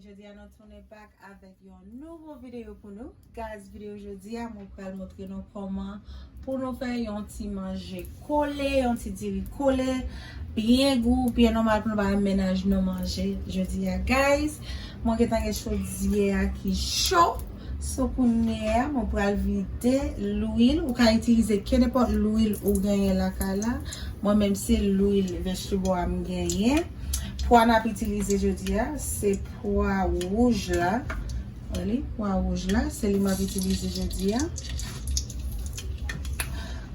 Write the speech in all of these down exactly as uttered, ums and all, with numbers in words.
Jodi a nou tounen back avèk yon nouvo videyo pou nou. Guys, videyo jodi a, mwen pral montre nou kòman pou nou fè yon ti manje kole, yon ti diri kole, byen gou, byen nòmal pou nou ba mennaj nou manje. Jodi a, guys, mwen gentan gen chodyè a ki cho. So, kounye a, mwen pral vide lwil. Ou ka itilize kenenpòt lwil ou genyen lakay la. Mwen menm, se lwil vegetable a m genyen. Pwa n ap itilize jodi a, se pwa wouj la. Wè li, pwa wouj la, se li m ap itilize jodi a.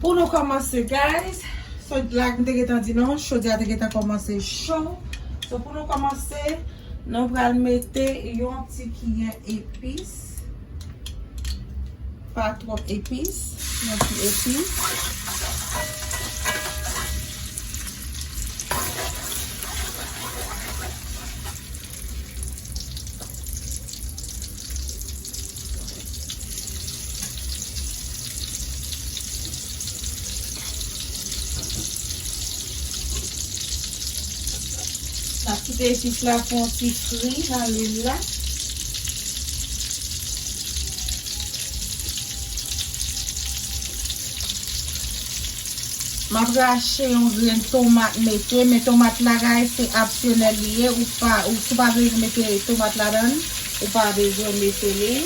Pou nou kòmanse, guys, so, la m te gentan di nou, chodyè a te gentan kòmanse cho. So, pou nou kòmanse, nou pral mete yon ti kiyè epis. Pa twòp epis, yon ti epis. N ap kite epis la fè yon ti fri nan lwil la. M ap rache yon grenn tomat mete, men tomat la, guys, se opsyonèl li ye. Ou pa, ou, si w pa vle mete tomat ladan l, ou pa bezwen mete li.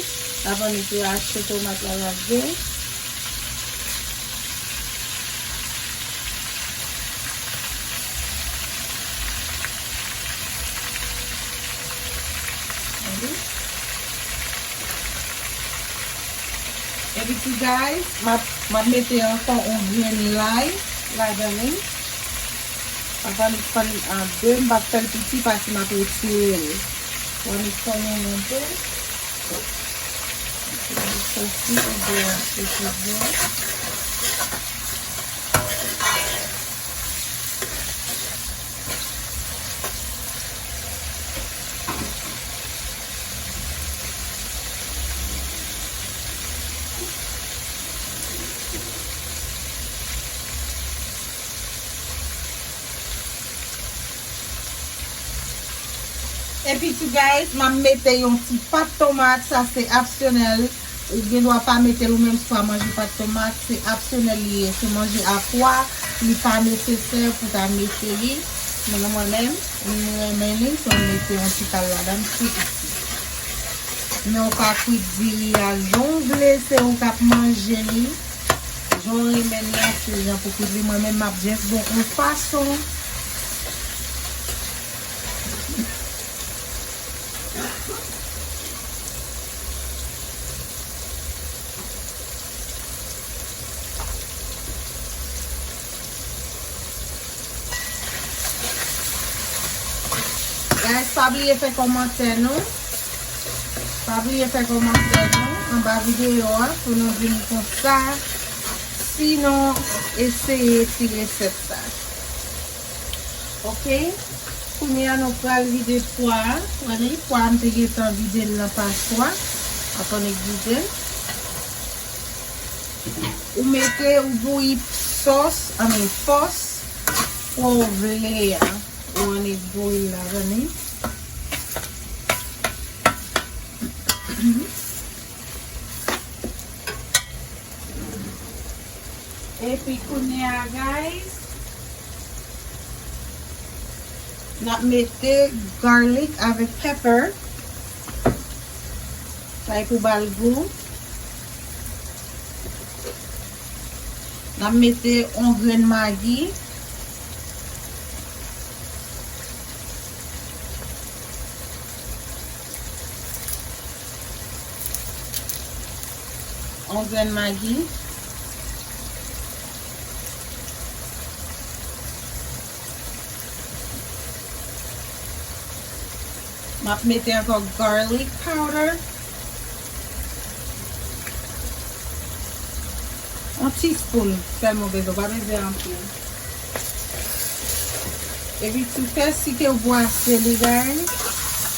Avan nou rache tomat la lage. Epi tou, guys, m ap, m ap mete ankò yon grenn lay ladan li. M ap annik fann li an de, m p ap fè l piti paske m ap retire l. M ap annik fann li an de. Osi, ou dwe achte tou byen. Epi tou, guys, m ap mete yon ti pat tomat, sa se opsyonèl. Ou gen dwa pa mete l ou menm si w pa manje pat tomat, se opsyonèl li ye. Se manje a pwa, li pa nesesè pou ta mete li. Men mwen menm, m renmen li, so m mete yon ti kal ladan l tou piti. Men ou ka kwit diri a jan w vle, se ou k ap manje li. Jan w renmen l la, se jan pou kwit li. Mwen menm, m ap just bon yon fason. Guys, pa bliye fè kòmantè nou. Pa bliye fè kòmantè nou anba videyo a pou nou di m konsa si nou eseye ti resèt sa. Oke? Kounye a nou pral vide pwa a. Wè li, pwa a m te gentan vide l nan paswa. Atann, vide l. Ou mete, ou bouyi sòs, I mean, fòs, pwa w vle a. Ou annik bouyi l ladan li. Epi kounye a, guys, n ap mete garlic avèk pepper. Sa e pou ba l gou. N ap mete yon grenn magi. Yon grenn magi. M ap mete ankò garlic powder. Yon ti spoon sèlman w bezwen, w pa bezwen anpil. Epi tou fè si ke w bwase li, guys,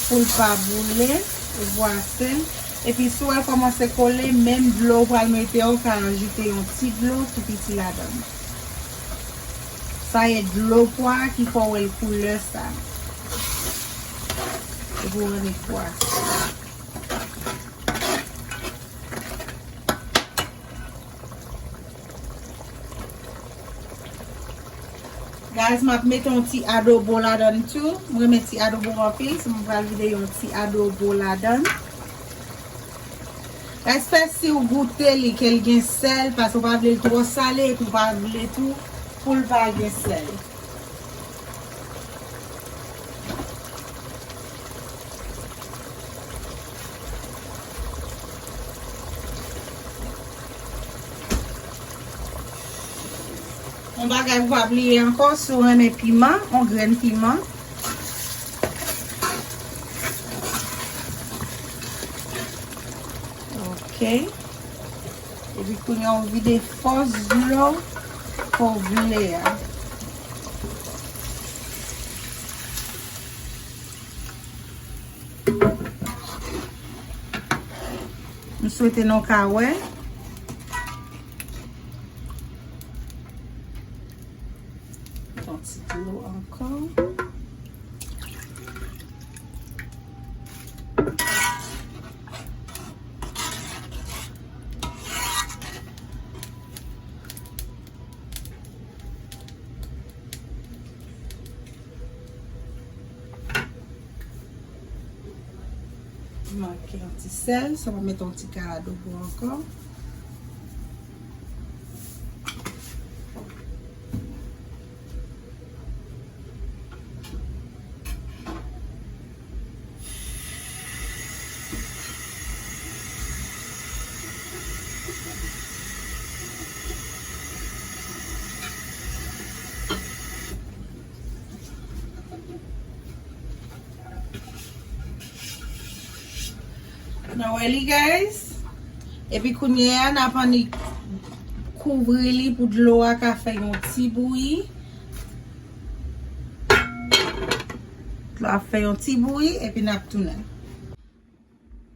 pou l pa boule, ou bwase l. Epi si w wè l kòmanse kole, menm dlo w pral mete a, ou ka ajoute yon ti dlo tou piti ladan l. Sa e dlo pwa a ki fè w wè l koulè sa. Epi w rann pwa. Guys, m ap mete yon ti adobo ladan tou. Mwen renmen ti adobo anpil, so mwen pral vide yon ti adobo ladan. Guys, fè si w goute li, ke l gen sèl, paske w pa vle l twò sale, epi w pa vle tou pou l pa gen sèl. Yon bagay pou pa bliye ankò, si w renmen piman, yon grenn piman. Ok. Epi kounye a, w vide fòs dlo ke w vle a. M swete nou ka wè. Yon ti dlo ankò. Manke yon ti sèl, sa va mete yon ti kal adobo ankò. Nou wè li, guys. Epi kounye a, n ap annik kouvri li pou dlo a ka fè yon ti bouyi. Dlo a fè yon ti bouyi, epi n ap tounen.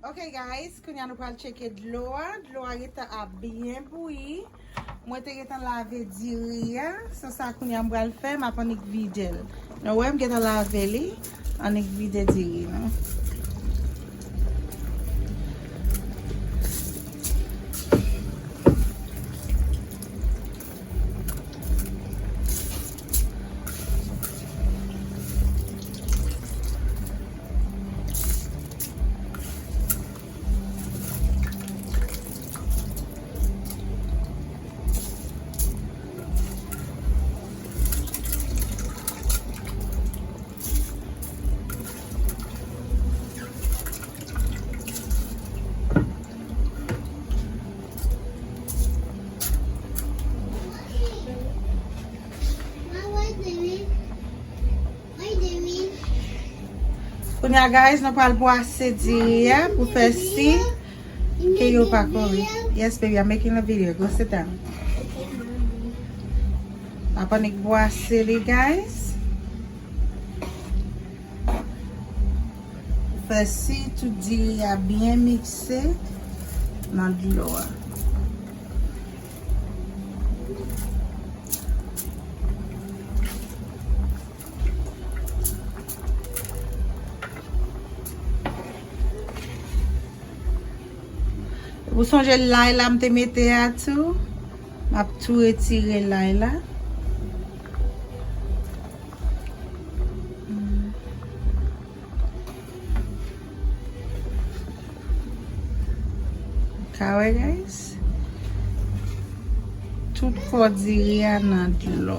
Ok, guys, kounye a nou pral tcheke dlo a. Dlo a gentan ap byen bouyi. Mwen te gentan lave diri a. Se sa kounye a m pral fè, m ap annik vide l. Nou wè, m gentan lave li. Annik vide diri nou. Kounye a, guys, nou pral bwase diri a pou fè si ke yo pa kore. Yes, baby, I'm making a video. Go sit down. N ap annik bwase li, guys. Fè si tout diri a byen mikse nan dlo a. Ou sonje lay la m te mete a tou? M ap tou retire lay la. Ka wè, guys? Tout kò diri a nan dlo.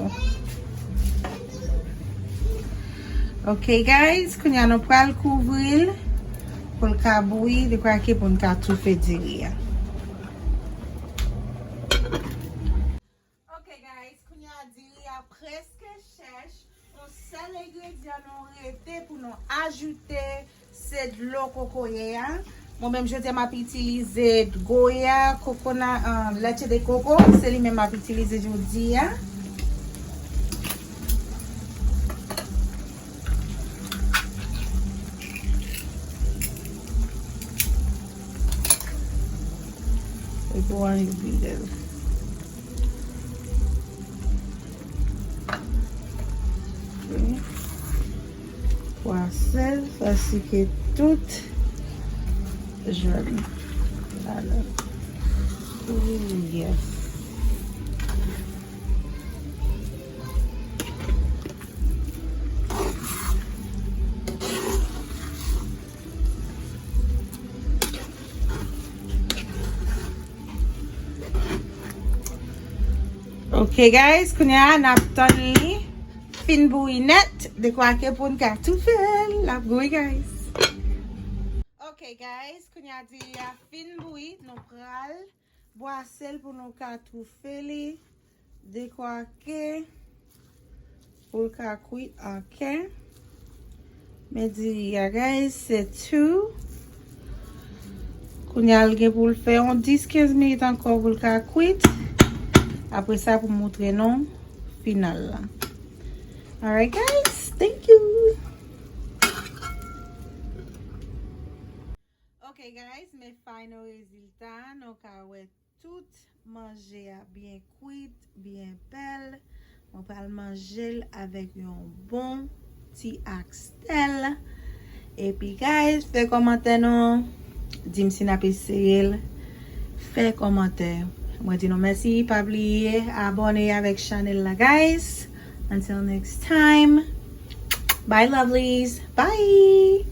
Ok, guys, kounye a nou pral kouvri l pou l ka bouyi, li krake pou n ka toufe diri a. Ok, guys, kounye a diri a prèske chèch. Yon sèl engredyan nou rete pou nou ajoute, se dlo kokoye a. Mwen menm, jodi a, m ap itilize goya, kokona, ah, leche de coco. Se li menm m ap itilize jodi a. Epi w annik vide l. Ok. Pwa Sèl, paske tout jòn ladan. Ooh, yes. Ok, guys, kounye a n ap tann li fin bouyi nèt, dekwa ke pou n ka toufe l, l ap gouye, guys. Ok, guys, kounye a diri a fin bouyi, nou pral bwase l pou nou ka toufe li, dekwa ke pou l ka kwit, ok. Men diri a, guys, se tou. Kounye a l gen pou l fè yon dis kenz minit ankò pou l ka kwit. Apre sa, pou moutre nou final la. Alright, guys, thank you. Ok, guys, men final rezilta, nou ka wè tout manje a byen kwit, byen bèl. Mwen pral manje l avèk yon bon ti akstèl. Epi, guys, fè kòmantè nou. Di m si n ap eseye l. Fè kòmantè. Mwen di nou mèsi. Pa bliye abòne avèk chanèl la, guys. Until next time. Bye, lovelies. Bye.